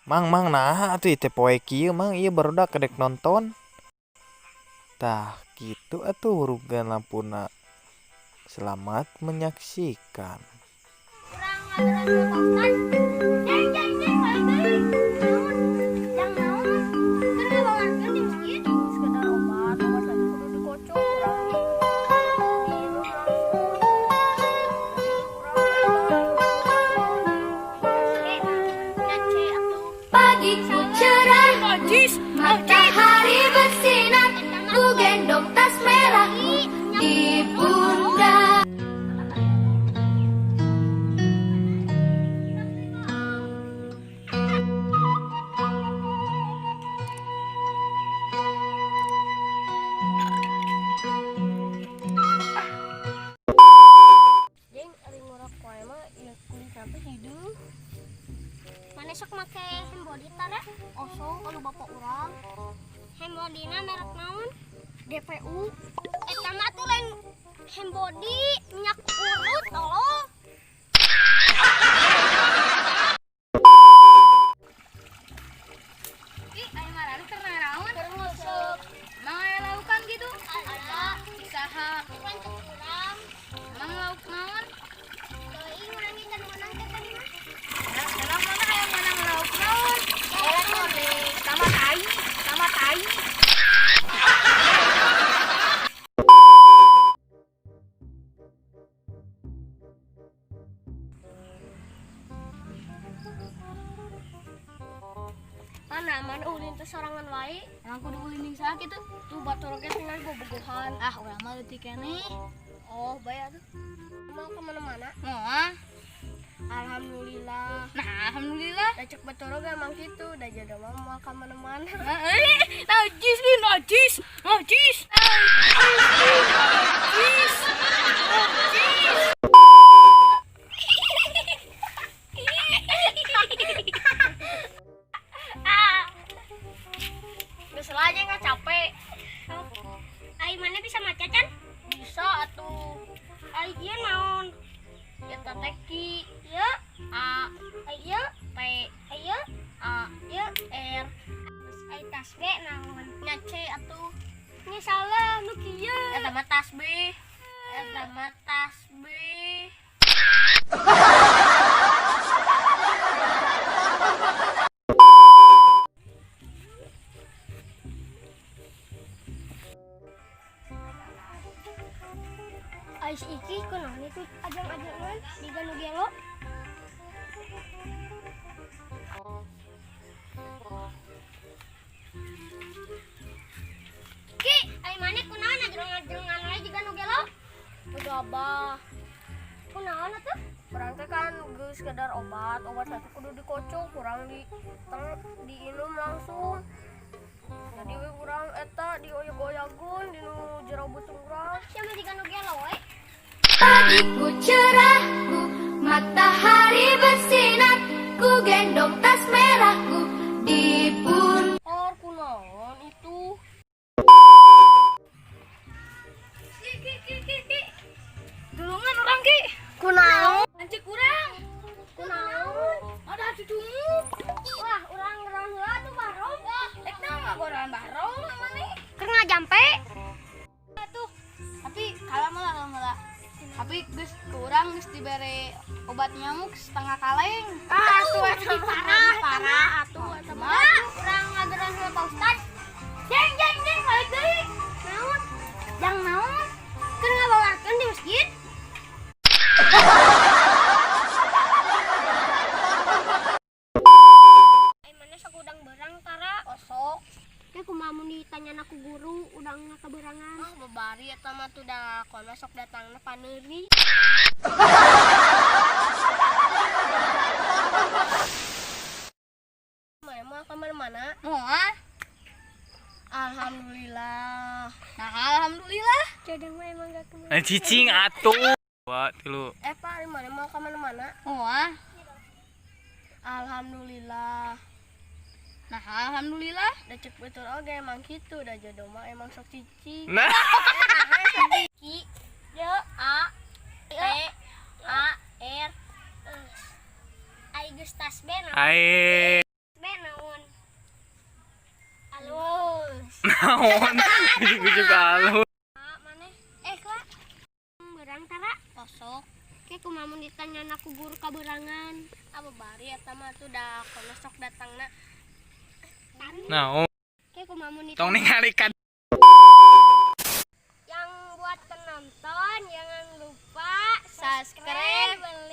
Mang, mang, nah atuh ieu teh poe kieu mang, ieu barudak kedek nonton. Tah kitu atuh hurugan lampuna. Selamat menyaksikan. Urang ngageroan Pak Ustad. Jeng jeng jeng, balik deui. Naon? Jang naon? Keur ngabawarkeun di masjid. Sekedar obat, obat lagi kudu dikocok, urang diinum langsung. Pagiku cerah, matahari bersinar, ku gendong tas merahku di pundak. Jeng, ari ngorok wae mah ieu kulit sampai hidup. Mana sok make handbody tara? Osok kalau bapak urang. Handbodyna merek naon? DPU. Eta mah tuh lain handbody, minyak urut tolong. Ih, aya marana keur naraon? Keur nguseup. Emang aya laukan gitu? Ada. Saha? Kan cek urang. Emang lauk naon? Teuing urang ge can meunang teh tadi mah. Nah, emang mana aya meunang lauk naon? Sama tai, sama tai. Mana mana ulin teh sorangan wae. Emang kudu ulin jeung saha kitu? Tuh batur oge tinggal bobogohan. Ah, urang mah leutik keneh. Oh, bae atuh. Mau kemana-mana? Moal. Alhamdulillah. Nah, alhamdulillah. Da cek batur oge emang kitu, da jodoh mah moal ka mana-mana. Nah, najis nih, najis, najis, najis, najis. Ah, Geus lah aja nggak capek. Ai mana bisa maca can? Bisa atuh. Ai ieu naon? Eta teh ki Ieu, A ai ieu, P ai ieu, A ieu, R ai tas B naon? Nya C atuh. Nya salah nu kieu. Eta mah tas B. Eta mah tas B. Ai si Iki kunaon itu ajang-ajangan jiga nu gelo? Ki, ai maneh kunaon ajang-ajangan wae jiga nu gelo? Udah abah. Kunaon atuh? Urang teh kan geus sekedar obat, obat satu kudu dikocok, kurang di diinum langsung. Jadi we urang eta dioyog-oyageun di nu jero beuteung urang. Sia mah jiga nu gelo we. Pagiku cerahku, matahari bersinar, ku gendong tas merahku di pundak. Or kunaon itu? Ki, ki, ki, ki, ki. Dulungan urang ki. Kunaon? Lanceuk urang. Kunaon? Ada cucumu. Wah, urang ngeron heula tuh barom. Ek naon ngagoran barong maneh? Keur ngajampe. Atuh. Tapi kalah mah lah, lah. Tapi geus ke urang geus dibere obat nyamuk setengah kaleng. Ah, atuh eta Lebih mah parah, lebih parah atuh eta mah. Ah, urang ngageroan heula Pak Ustad. Jeng jeng jeng, balik deui. Naon? Jang naon? Keur ngabawarkeun di masjid. Ai maneh sok udang berang tara? Osok. Teh kumaha mun ditanyana ku guru udangna kaberangan? Ah, babari eta mah tuh da ngakon mah sok datangna paneuri. Mana mah ka mana-mana? Moal. Alhamdulillah. Nah, alhamdulillah. Jodoh mah emang gak kemana. Cicing atuh. Dua, tilu. Pak, ari mana mau ka mana-mana? Moal. Alhamdulillah. Nah, alhamdulillah. Da cek betul oge emang kitu, da jodoh mah emang sok cicing. Nah. Ki A T A R Ai geus tas B naon? Ai. B naon? Naon? Ujug-ujug alus. Maneh eh kla berang tara tosok. Ke kumaha mun ditanya ku guru kaberangan? Apa bari eta mah tuh da kono sok datangna. Naon? Ke kumaha mun Tong ditanya ningali ka Yang buat penonton, jangan lupa subscribe.